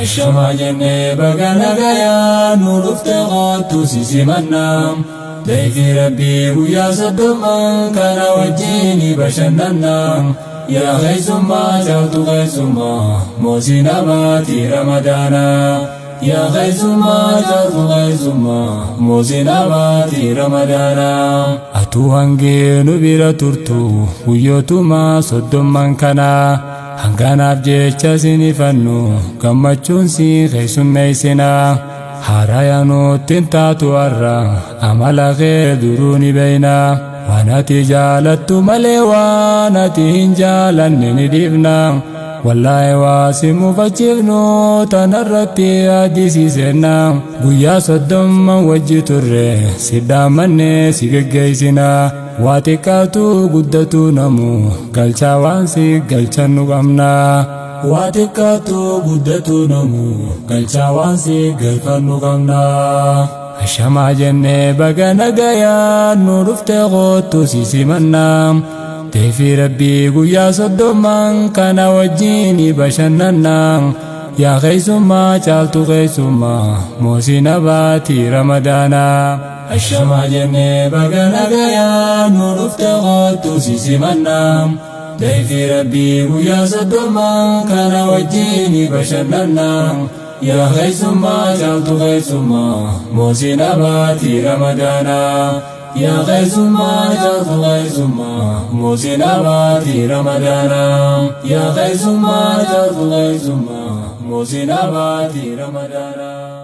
Ashamaa jennee baga nagayaa nu dhufte kootu si simannaa. Dayfi Rabbii guyyaa 30 kana wajjin bashannannaa. Yaa keessummaa caaltu keessummaa moosii namaati Ramadaanaa. Yaa keessummaa caaltu keessummaa moosii namaati Ramadaanaa. Atuu hangee nu bira turtu guyyootuma 30 kanaa. Hanganaaf jecha sinifannu gammachuun si keessummeessinaa. Haaraya nutti hin taatu har'a amala kee duruu ni beekna. Waan ati jaalattu malee waan ati hin jaalanne ni dhiifna. Wallaahi waa si mufachiifnu tanarratti addisiisenna. Guyyaa 30 wajji turre si dhaammanne si geggeessina. Waa xiqqaatu guddatu namu galchaa waan si galchan nu qabna. Waa xiqqaatu guddatu namu galchaa waan si galfannu qabna. Ashamaa jennee baga nagayaa nu dhufte kootu si simannaa. Dayfi Rabbii guyyaa 30 kana wajjin bashannannaa. Yaa keessummaa caaltu keessummaa moosii nabaati Ramadaanaa. Ashamaa jennee baga nagayaa nu dhufte kootu si simannaa. Dayfi Rabbii guyyaa 30 kana wajjin bashannannaa. Yaa keessummaa caaltu keessummaa moosii nabaati Ramadaanaa. Yaa keessummaa caaltu keessummaa moosii nabaati Ramadaanaa. Yaa keessummaa caaltu keessummaa moosii nabaati Ramadaanaa.